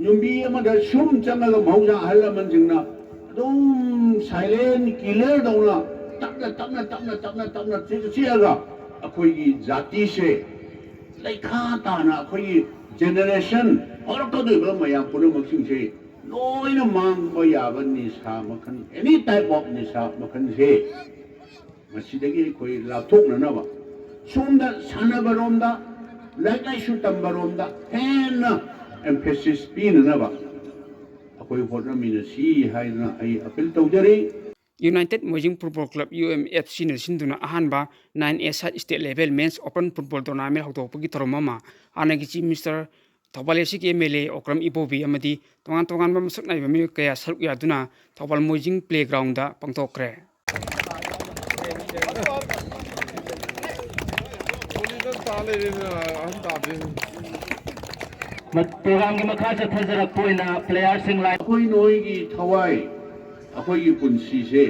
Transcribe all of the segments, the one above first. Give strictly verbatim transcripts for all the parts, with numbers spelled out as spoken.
ꯌꯨꯝꯕꯤ ꯑꯃꯗ ꯁꯨꯝ ꯆꯪꯉꯒ ꯃꯍꯧꯁꯥ ꯑꯍꯜ ꯂꯃꯟꯁꯤꯡꯅ ꯑꯗꯨꯝ silent killer ꯗꯧꯅ ꯇꯞꯅ ꯇꯞꯅ ꯇꯞꯅ ꯇꯞꯅ ꯇꯞꯅ ꯆꯤꯛ- ꯆꯤꯛꯑꯒ ꯑꯩꯈꯣꯏꯒꯤ ꯖꯥꯇꯤꯁꯦ ꯂꯩꯈꯥ ꯇꯥꯅ ꯑꯩꯈꯣꯏꯒꯤ generation ꯍꯧꯔꯛꯀꯗꯣꯏꯕ ꯃꯌꯥꯝ ꯄꯨꯝꯅꯃꯛꯁꯤꯡꯁꯦ ꯂꯣꯏꯅ ꯃꯥꯡꯕ ꯌꯥꯕ ꯅꯤꯁꯥ ꯃꯈꯜ, any type of ꯅꯤꯁꯥ ꯃꯈꯜꯁꯦ ꯃꯁꯤꯗꯒꯤ ꯑꯩꯈꯣꯏ ꯂꯥꯞꯊꯣꯛꯅꯅꯕ ꯁꯣꯝꯗ ꯁꯥꯟꯅꯕꯔꯣꯝꯗ, ꯂꯥꯏꯔꯤꯛ ꯂꯥꯏꯁꯨ ꯇꯝꯕꯔꯣꯝꯗ ꯍꯦꯟꯅ emphasis ꯄꯤꯅꯅꯕ ꯑꯩꯈꯣꯏ ꯍꯣꯠꯅꯃꯤꯟꯅꯁꯤ ꯍꯥꯏꯗꯅ ꯑꯩ appeal ꯇꯧꯖꯔꯤ꯫ United Moijing Football Club, U M F C ꯅ ꯁꯤꯟꯗꯨꯅ ꯑꯍꯥꯟꯕ nine A side state level men's open football tournament ꯍꯧꯗꯣꯛꯄꯒꯤ ꯊꯧꯔꯝ ꯑꯃ ꯍꯥꯟꯅꯒꯤ Chief Minister, Thoubal A C ꯒꯤ M L A ꯑꯣꯀ꯭ꯔꯝ ꯏꯕꯣꯕꯤ ꯑꯃꯗꯤ ꯇꯣꯉꯥꯟ ꯇꯣꯉꯥꯟꯕ ꯃꯁꯛ ꯅꯥꯏꯕ ꯃꯤꯑꯣꯏ ꯀꯌꯥ ꯁꯔꯨꯛ ꯌꯥꯗꯨꯅ ꯊꯧꯕꯥꯜ ꯃꯣꯏꯖꯤꯡ playground ꯗ ꯄꯥꯡꯊꯣꯛꯈ꯭ꯔꯦ꯫ ꯃ-, program ꯒꯤ ꯃꯈꯥ ꯆꯠꯊꯖꯔꯛꯄ ꯑꯣꯏꯅ player ꯁꯤꯡ line ꯑꯩꯈꯣꯏ ꯅꯣꯏꯒꯤ ꯊꯋꯥꯏ, ꯑꯩꯈꯣꯏꯒꯤ ꯄꯨꯟꯁꯤꯁꯦ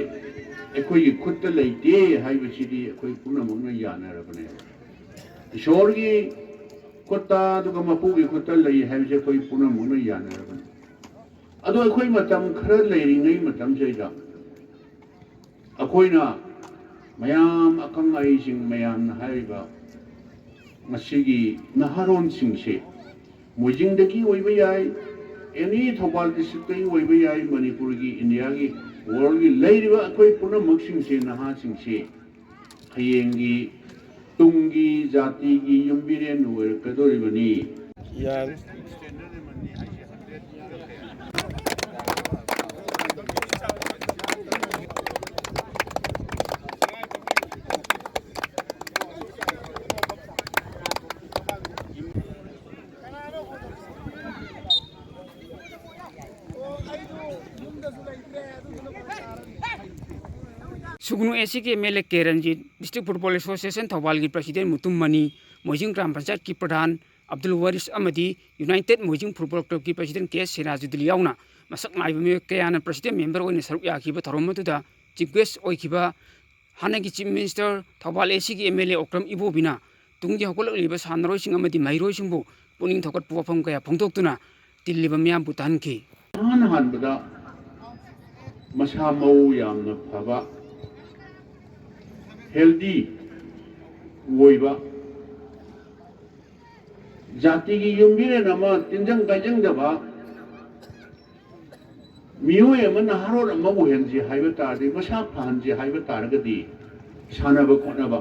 ꯑꯩꯈꯣꯏꯒꯤ ꯈꯨꯠꯇ ꯂꯩꯇꯦ ꯍꯥꯏꯕꯁꯤꯗꯤ ꯑꯩꯈꯣꯏ ꯄꯨꯝꯅꯃꯛꯅ ꯌꯥꯅꯔꯕꯅꯦꯕ꯫ ꯏꯁꯣꯔꯒꯤ ꯈꯨꯠꯇ ꯑꯗꯨꯒ ꯃꯄꯨꯒꯤ ꯈꯨꯠꯇ ꯂꯩ ꯍꯥꯏꯕꯁꯦ ꯑꯩꯈꯣꯏ ꯄꯨꯝꯅꯃꯛꯅ ꯌꯥꯅꯔꯕꯅꯤ꯫ ꯑꯗꯣ ꯑꯩꯈꯣꯏ ꯃꯇꯝ ꯈꯔ ꯂꯩꯔꯤꯉꯩ ꯃꯇꯝꯁꯤꯗ ꯑꯩꯈꯣꯏꯅ ꯃꯌꯥꯝ ꯑꯈꯪ ꯑꯍꯩꯁꯤꯡ ꯃꯌꯥꯝꯅ ꯍꯥꯏꯔꯤꯕ ꯉꯁꯤꯒꯤ ꯅꯍꯥꯔꯣꯟꯁꯤꯡꯁꯦ ꯃꯣꯏꯖꯤꯡꯗꯒꯤ ꯑꯣꯏꯕ ꯌꯥꯏ, any ꯊꯧꯕꯥꯜ district ꯇꯒꯤ ꯑꯣꯏꯕ ꯌꯥꯏ, ꯃꯅꯤꯄꯨꯔꯒꯤ, ꯏꯟꯗꯤꯌꯥꯒꯤ, world ꯒꯤ ꯂꯩꯔꯤꯕ ꯑꯩꯈꯣꯏ ꯄꯨꯝꯅꯃꯛꯁꯤꯡꯁꯦ, ꯅꯍꯥꯁꯤꯡꯁꯦ ꯍꯌꯦꯡꯒꯤ ꯇꯨꯡꯒꯤ ꯖꯥꯇꯤꯒꯤ ꯌꯨꯝꯕꯤꯔꯦꯟ ꯑꯣꯏꯔꯛꯀꯗꯧꯔꯤꯕꯅꯤ꯫ ꯌꯥꯅꯤ꯫ ꯁꯨꯒꯅꯨ A C ꯒꯤ M L A K Ranjit, District Football Association ꯊꯧꯕꯥꯜꯒꯤ President ꯃꯨꯇꯨꯝ ꯃꯅꯤ, ꯃꯣꯏꯖꯤꯡ ꯒ꯭ꯔꯥꯝ ꯄꯟꯆꯥꯌꯠꯀꯤ ꯄ꯭ꯔꯙꯥꯟ ꯑꯕꯗꯨꯜ ꯋꯥꯔꯤꯁ ꯑꯃꯗꯤ United ꯃꯣꯏꯖꯤꯡ Football Club ꯀꯤ President ꯀꯦ ꯑꯦꯁ ꯁꯤꯔꯥꯖꯨꯗꯤꯜ ꯌꯥꯎꯅ ꯃꯁꯛ ꯅꯥꯏꯕ ꯃꯤꯑꯣꯏ ꯀꯌꯥꯅ President member ꯑꯣꯏꯅ ꯁꯔꯨꯛ ꯌꯥꯈꯤꯕ ꯊꯧꯔꯝ ꯑꯗꯨꯗ Chief Guest ꯑꯣꯏꯈꯤꯕ ꯍꯥꯟꯅꯒꯤ Chief Minister, Thoubal A C ꯒꯤ M L A ꯑꯣꯀ꯭ꯔꯝ ꯏꯕꯣꯕꯤꯅ ꯇꯨꯡꯒꯤ ꯍꯧꯒꯠꯂꯛꯂꯤꯕ ꯁꯥꯟꯅꯔꯣꯏꯁꯤꯡ ꯑꯃꯗꯤ ꯃꯍꯩꯔꯣꯏꯁꯤꯡꯕꯨ ꯄꯨꯛꯅꯤꯡ ꯊꯧꯒꯠꯄ ꯋꯥꯐꯝ ꯀꯌꯥ ꯐꯣꯡꯗꯣꯛꯇꯨꯅ ꯇꯤꯜꯂꯤꯕ ꯃꯤꯌꯥꯝꯕꯨ ꯇꯥꯍꯟꯈꯤ꯫ ꯑꯍꯥꯟ ꯍꯥꯟꯕꯗ ꯃꯁꯥ ꯃꯎ ꯌꯥꯝꯅ ꯐꯕ, healthy ꯑꯣꯏꯕ, ꯖꯥꯇꯤꯒꯤ ꯌꯨꯝꯕꯤꯔꯦꯟ ꯑꯃ ꯇꯤꯟꯖꯪ ꯀꯥꯏꯖꯪꯗꯕ ꯃꯤꯑꯣꯏ ꯑꯃ, ꯅꯍꯥꯔꯣꯜ ꯑꯃ ꯑꯣꯏꯍꯟꯁꯤ ꯍꯥꯏꯕ ꯇꯥꯔꯗꯤ, ꯃꯁꯥ ꯐꯍꯟꯁꯤ ꯍꯥꯏꯕ ꯇꯥꯔꯒꯗꯤ, ꯁꯥꯟꯅꯕ ꯈꯣꯠꯅꯕ,